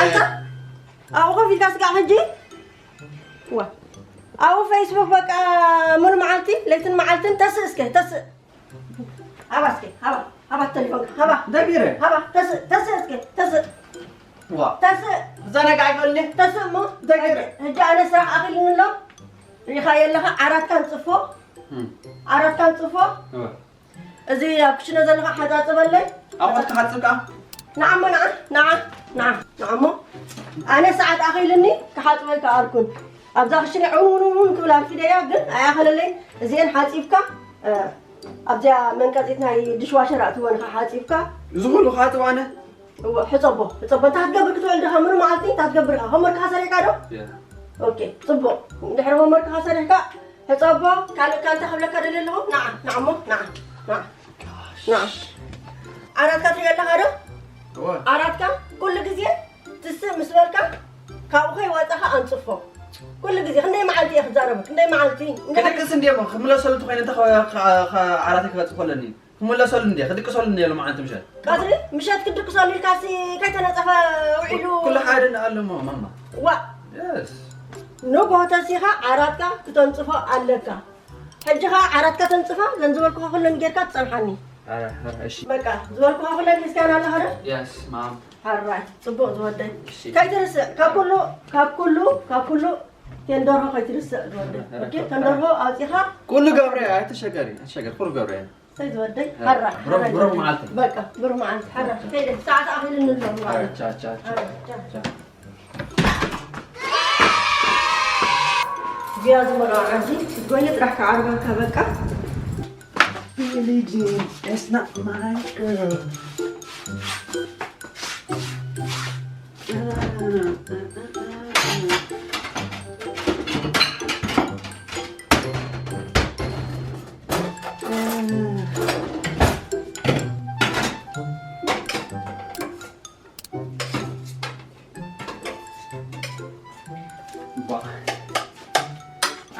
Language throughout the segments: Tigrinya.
ኣንታ ኣብኡ ኮፍ ኢልካ ስጋዕ ሕጂ። ዋ ኣብኡ ፌስቡክ በቃ ሙሉ መዓልቲ ለይትን መዓልትን ተስእ እስከ ተስእ። ሃባ እስከ ሃባ ሃባ ተሌፎንካ ሃባ እንታይ ገይረ? ሃባ ተስእ ተስእ እስከ ተስእ። ዋ ተስእ እዛ ነገር ኣይፈልኒ። ተስእ እሞ እንታይ ገይረ? ሕጂ ኣነ ስራሕ ኣኺሉኒ ኣሎ። ሪኢኻ የለኻ ዓራትካ ንጽፎ። ዓራትካ ንጽፎ። እዚ ኣብ ክሽነ ዘለኻ ሓጻጽበለይ። ኣቑሑት ክሓጽብ ከኣ? ንዓ እሞ ንዓ ንዓ ንዓ ንዓ እሞ ኣነ ሰዓት ኣኺልኒ ክሓጽበይ ከኣልኩን ኣብዛ ክሽነ እውን እውን እውን ክብል ኣርፊደያ ግን ኣያኸለለይ። እዚአን ሓጺብካ ኣብዚኣ መንቀጺት ናይ ድሽዋሸር ኣእትወን ኢኻ ሓጺብካ። እዚ ኩሉ ክሓጽብ ኣነ? እወ፣ ሕጸቦ፣ ሕጸቦ። እንታይ ክትገብር ክትውዕል ዲኻ? ምኑ መዓልቲ እንታይ ክትገብር ኢኻ? ሆምወርክኻ ሰሪሕካ ዶ? ያ። ኦኬ፣ ጽቡቕ። እንድሕሪ ሆምወርክኻ ሰሪሕካ፣ ሕጸቦ፣ ካልእ ካልእ እንታይ ክብለካ ደልየ ኣለኹ? ንዓ፣ ንዓ እሞ፣ ንዓ፣ ንዓ፣ ንዓ። ዓራትካ ትሪኦ ኣለኻ ዶ? እወ። ዓራትካ ኩሉ ግዜ ትስእ ምስ በልካ፣ ካብኡ ከይወጻኻ ኣንጽፎ። ኩሉ ግዜ ክንደይ መዓልቲ እየ ክዛረበ? ክንደይ መዓልቲ? እንድሕሪ ክድቅስ እንድየ እሞ፣ ክምለሰሉ እንተኾይነ እንተ ኸ-፣ ኸ-፣ ኸ-፣ ዓራተይ ክበጽእ ከለኒ። ክምለሰሉ እንድየ፣ ክድቅሰሉ እንድየ ሎማዓንቲ ምሸት። ቀትሪ ምሸት ክድቅሰሉ ኢልካሲ ከይተነጸፈ ውዒሉ። ኩሉ ሓደ እንዳ ኣሎ እሞ ማማ። ዋ። የስ። ንግሆ ተሲኻ ዓራትካ ክተንጽፎ ኣለካ። ሕጂ ኸኣ ዓራትካ ተንጽፋ፣ ዘን ዝበልኩኻ ኩለን ጌርካ ትጸንሓኒ። ኣረ፣ ኣረ፣ እሺ። በቃ፣ ዝበልኩኻ ኩለን ሒዝካየን ኣለኻ ዶ? የስ፣ ማም። ኣራይ፣ ጽቡቕ ዝወደይ። እሺ። ከይትርስዕ፣ ካብ ኩሉ፣ ካብ ኩሉ፣ ካብ ኩሉ፣ ቴንደርሆ ከይትርስዕ ዝወደይ። ኣረ፣ ኦኬ፣ ኣረ። ቴንደርሆ ኣውጺኻ። ኩሉ ገብረ፣ ኣይትሸገሪ፣ ኣይትሸገሪ፣ ኩሉ ገብረ። ሰይ ዝወደይ፣ ሓራ፣ ብሩኽ፣ ሓራ ብሩኽ ይወደይ። መዓልቲ። በቃ፣ ብሩኽ መዓልቲ፣ ሓራ። ከይደ፣ ሰዓት ኣኺሉ ንብሎ። ኣረ፣ ቻ፣ ቻ፣ ቻ። ኣረ፣ ቻ። ቻ። እዚኣ ዝመርዓ ዓዲ፣ ክትጎኒ ጥራሕ ክዓርባካ፣ በቃ። Billie Jean is not my girl.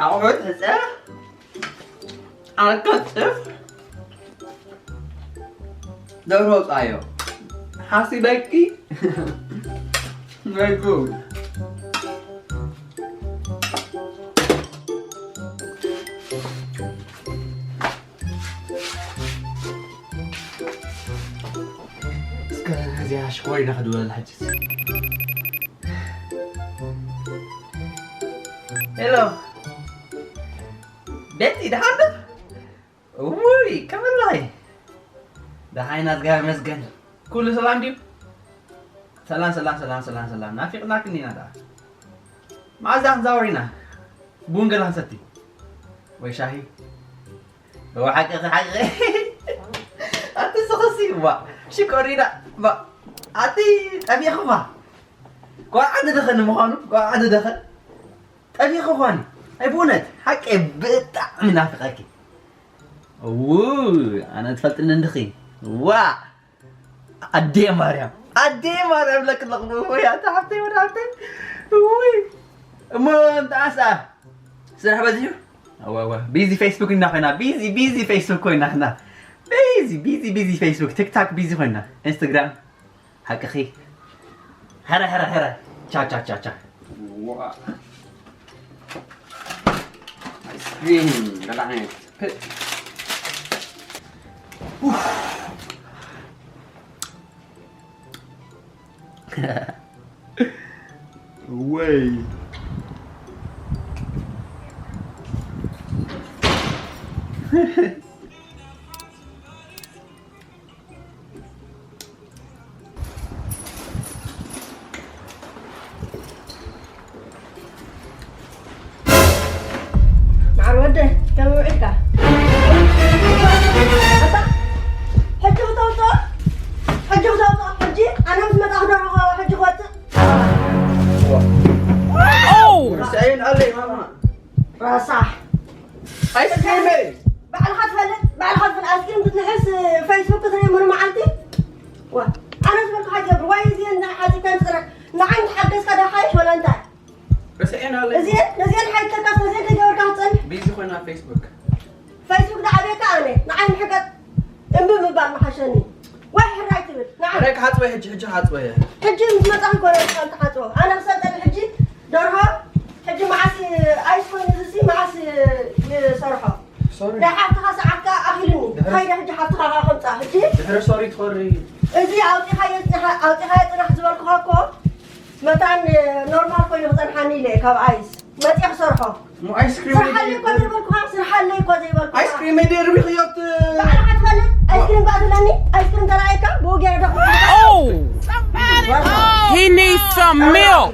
ኣቑሑት ሕጸ፣ ኣልከጽፍ፣ ደርሆ ጻዮ፣ ሓሲበኪ፣ ወይ ጉድ። እስከ እዚኣ ሽኮሪና ክድወለላ ሕጅስ። ሄሎ ቤቲ፣ ደሓን ዶ? እውይ፣ ከመይ ኣለኺ? ደሓን ኢና፣ እግዚኣብሔር ይመስገን። ኩሉ ሰላም ድዩ? ሰላም፣ ሰላም፣ ሰላም፣ ሰላም፣ ሰላም። ናፊቕናክኒ ኢና ደኣ። መዓዝ ደኣ ክንዛወር ኢና? ቡን ገለ ክንሰቲ? ወይ ሻሂ? እወ፣ ሓቂ፣ ሓቂ። ኣቲ ስኽሲ፣ ዋ፣ ሽኮሪና፣ ዋ፣ ኣቲ ጠፊእኽዋ። ጓል ዓዲ ደኸ ንምዃኑ፣ ጓል ዓዲ ደኸ? ጠፊእኽዋኒ። ኣይ፣ ብእውነት፣ ሓቂ ብጣዕሚ ናፊቐኪ። እው፣ ኣነ ትፈልጥኒ እንድኺ። ዋ! ኣዴ ማርያም፣ ኣዴ ማርያም ለክለኹ። ወይ ኣታ ሓፍተይ፣ ወደ ሓፍተይ። እውይ። እሞ እንተኣስ ስራሕ በዚሑ? እወ፣ እወ። ቢዚ ፌስቡክ ኢና ኮይና፣ ቢዚ፣ ቢዚ ፌስቡክ ኮይና ኽና። ቢዚ፣ ቢዚ፣ ቢዚ ፌስቡክ፣ ቲክታክ ቢዚ ኮይና፣ ኢንስታግራም። ሓቅኺ። ሕረ፣ ሕረ፣ ሕረ። ቻ፣ ቻ፣ ቻ፣ ቻ። ዋ። ኣይስክሪም፣ ገለ ዓይነት። ኡፍ። ወይ። መዓር ወደይ፣ ከመይ ውዒልካ? ኣታ፣ ሕጂ ክተውፅኦ? ሕጂ ክተውፅኦ? ሕጂ ኣነ ምስ መጣኹ ደርሆ ሕጂ ክወፅእ? ርሳኤን ኣለይ ማማ። ረሳሕ። ኣይስማዕን። ባዕልኻ ትፈልጥ፣ ባዕልኻ ትፈልጥ። ኣስክሪን ክትንሕስ፣ ፌስቡክ ክትርኢ ሙሉ መዓልቲ? ዋ፣ ኣነ ዝበልኩኻ ትገብር። ዋይ፣ እዚአን ሓፂብካ ንፅረግ። ንዓይ እንተሓገዝካ ዶ ሓይሽ ወላ እንታይ? ርሳኤን ኣለይ። እዚአን፣ ነዚአን ሓይተካስ፣ ነዚአን ከይገበርካ ክትፀንሕ? ቢዚ ኮይና ፌስቡክ። ፌስቡክ ዶ ዓብየካ ኣነ? ንዓይ ምሕቀጥ እምቢ ምባል ምሓሸኒ። ወይ ሕራይ ትብል ንዓ ሕራይ ክሓፅቦ ሕጂ ሕጂ ክሓፅቦ እየ ሕጂ ምስ መፃ ኮነ ትሓፅቦ ኣነ ክሰልጠን ሕጂ ደርሆ ሕጂ መዓስ ኣይስ ኮይኑ እዚ መዓስ ይሰርሖ ናይ ሓፍትኻ ሰዓትካ ኣኺሉኒ ከይደ ሕጂ ሓፍትኻ ከምፃ ሕጂ ድሕሪ ሶሪ ትኾሪ እዚ ኣውፂኻዮ ፅናሕ ኣውፂኻዮ ፅናሕ ዝበልኩኻ እኮ መታን ኖርማል ኮይኑ ክፀንሓኒ ኢለ ካብ ኣይስ መፅየ ክሰርሖ እሞ ኣይስክሪም ስርሓለይ እኮ ዘይበልኩኻ ስርሓለይ እኮ ዘይበልኩኻ ኣይስክሪም ደርቢ ክዮት ባዕልኻ ትፈልጥ ኣይስክሪም ባእትለኒ ኣይስክሪም ተራእየካ ብወግያ ዶ He needs some milk.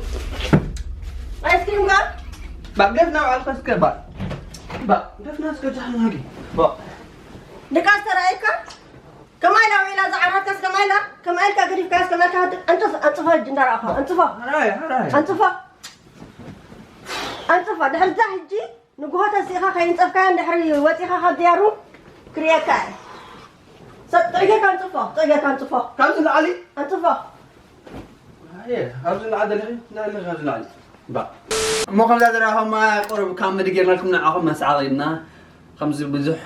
ኣይስክሪም ጋ ባገዝ ናብ ዓልኸ እስከ ባ ባ ገፍና እስከ ጃህናጊ ባ ድቃስ ተራእየካ ከማይ ኢላ ውዒላ ዝዓራትካስ ከማይ ኢላ ከማይ ኢልካ ገዲፍካስ ከማይ ኢልካ ኣንጥፍ ኣንጥፎ ሕጂ እንዳረኣኻ ኣንጥፎ ሓራይ ሓራይ ኣንጥፎ ኣንጥፎ ድሕሪ እዛ ሕጂ ንግሆ ተሲእኻ ከይንፀፍካዮ እንድሕሪ ወፂኻ ካብ ድያሩ ክርእየካ እየ ሰብ ጥዕጌካ ኣንፅፎ ጥዕጌካ ኣንፅፎ ካብዚ ላዕሊ ኣንፅፎ ኣየ ኣብዚ ላዕሊ ደለኺ ናለኺ ኣብዚ ላዕሊ ባ እሞ ከምዛ ዝረኣኹማ ቁሩብ ካብ ምድጌርናልኩም ንዓኹም መስዓቕ ኢልና ከምዚ ብዙሕ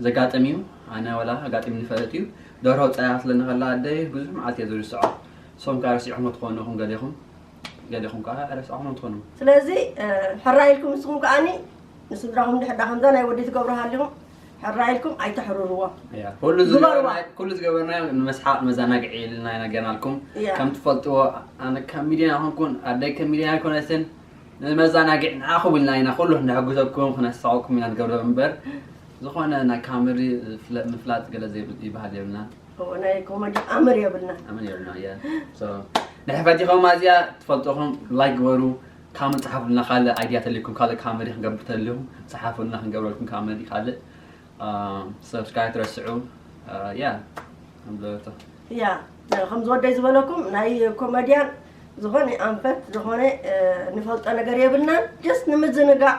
ዘጋጥም እዩ ኣነ ወላ ኣጋጢም ንፈልጥ እዩ ደርሆ ፀያ ስለኒ ከላ ኣደይ ብዙሕ መዓልቲ እየ ዝርስዖ ሶም ከዓ ረሲዕኹም ትኾኑ ኢኹም ገሌኹም ገሌኹም ከዓ ረሲዕኹም ትኾኑ ስለዚ ሕራ ኢልኩም ንስኹም ከዓኒ ንስድራኹም ድሕዳ ከምዛ ናይ ወዲ ትገብሩ ሃሊኹም ሕራ ኢልኩም ኣይተሕርርዎ ያ ኩሉ ግበርዋ። ዝገበርናዮ- ኩሉ ዝገበርናዮ ንመስሓቕ መዘናግዒ ኢልና ኢና ገርናልኩም ያ። ከም ትፈልጥዎ ኣነ ካብ ሚድያ ኮንኩን ኣደይ ከም ሚድያ ኣይኮነትን ንመዘናግዒ ንዓኹም ኢልና ኢና ኩሉ ክነሕግዘኩም ክነስሕቀኩም ኢና ንገብሮ እምበር ዝኾነ ናይ ካምሪ ፍለ- ምፍላጥ ገለ ዘይብል ይበሃል የብልና እዎ፣ ናይ ኮመዲ ኣምር የብልና ኣመን የብልና እያ So፣ ንሕፈት ኢኹም ኣዝያ ትፈልጥኹም ላይክ ግበሩ ካመንት ፀሓፉልና ካልእ ኣይድያ ተልኩም ካልእ ካመዲ ክንገብር ተልኹም ፀሓፉልና ክንገብረልኩም ካመዲ ካልእ ሰብስክራይብ ትረስዑ ያ ከምዘበቶ ያ ከም ዝወደይ ዝበለኩም ናይ ኮመድያን ዝኾነ ኣንፈት ዝኾነ ንፈልጦ ነገር የብልናን ጀስት ንምዝንጋዕ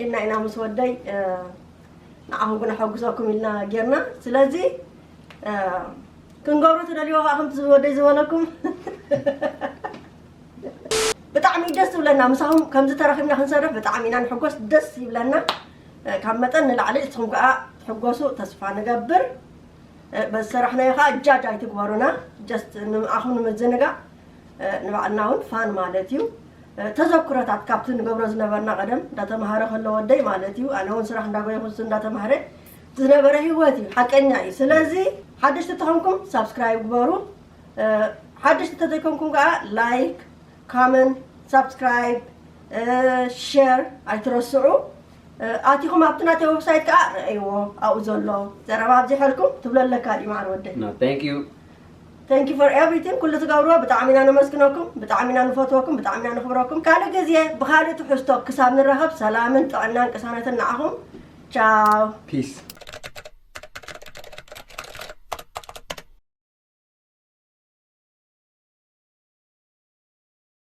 ኢልና ኢና ምስ ወደይ ንዓኹም ክነሐጉሰኩም ኢልና ጌርና ስለዚ ክንገብሮ ትደልይዎ ከዓ ከምቲ ዝወደይ ዝበለኩም ብጣዕሚ ደስ ትብለና ምሳኹም ከምዚ ተረኺብና ክንሰርሕ ብጣዕሚ ኢና ንሕጎስ ደስ ይብለና ካብ መጠን ንላዕሊ እስኹም ከዓ ትሕጎሱ ተስፋ ንገብር በዝሰራሕናዮ ከዓ ጃጅ ኣይትግበሩና ጀስት ንዓኹም ንምዝንጋዕ ንባዕልና እውን ፋን ማለት እዩ ተዘክሮታት ካብቲ ንገብሮ ዝነበርና ቀደም እንዳተምሃረ ከሎ ወደይ ማለት እዩ ኣነ እውን ስራሕ እንዳጎየኹ እሱ እንዳተምሃረ ዝነበረ ህይወት እዩ ሓቀኛ እዩ ስለዚ ሓደሽቲ ተኾንኩም ሳብስክራይብ ግበሩ ሓደሽቲ ተዘይኮንኩም ከዓ ላይክ ካመንት ሳብስክራይብ ሸር ኣይትረስዑ ኣቲኹም ኣብቲ ናተይ ዌብሳይት ከዓ ረእይዎ ኣብኡ ዘሎ ዘረባ ኣብዚሐልኩም ትብሎ ኣለካ ድዩ ማዓር ወደይ Thank you Thank you for everything ኩሉ ትገብርዎ ብጣዕሚ ኢና ነመስግነኩም ብጣዕሚ ኢና ንፈትወኩም ብጣዕሚ ኢና ንኽብረኩም ካልእ ግዜ ብኻልእ ትሕዝቶ ክሳብ ንራኸብ ሰላምን ጥዕናን ቅሳነትን ንዓኹም ቻው Peace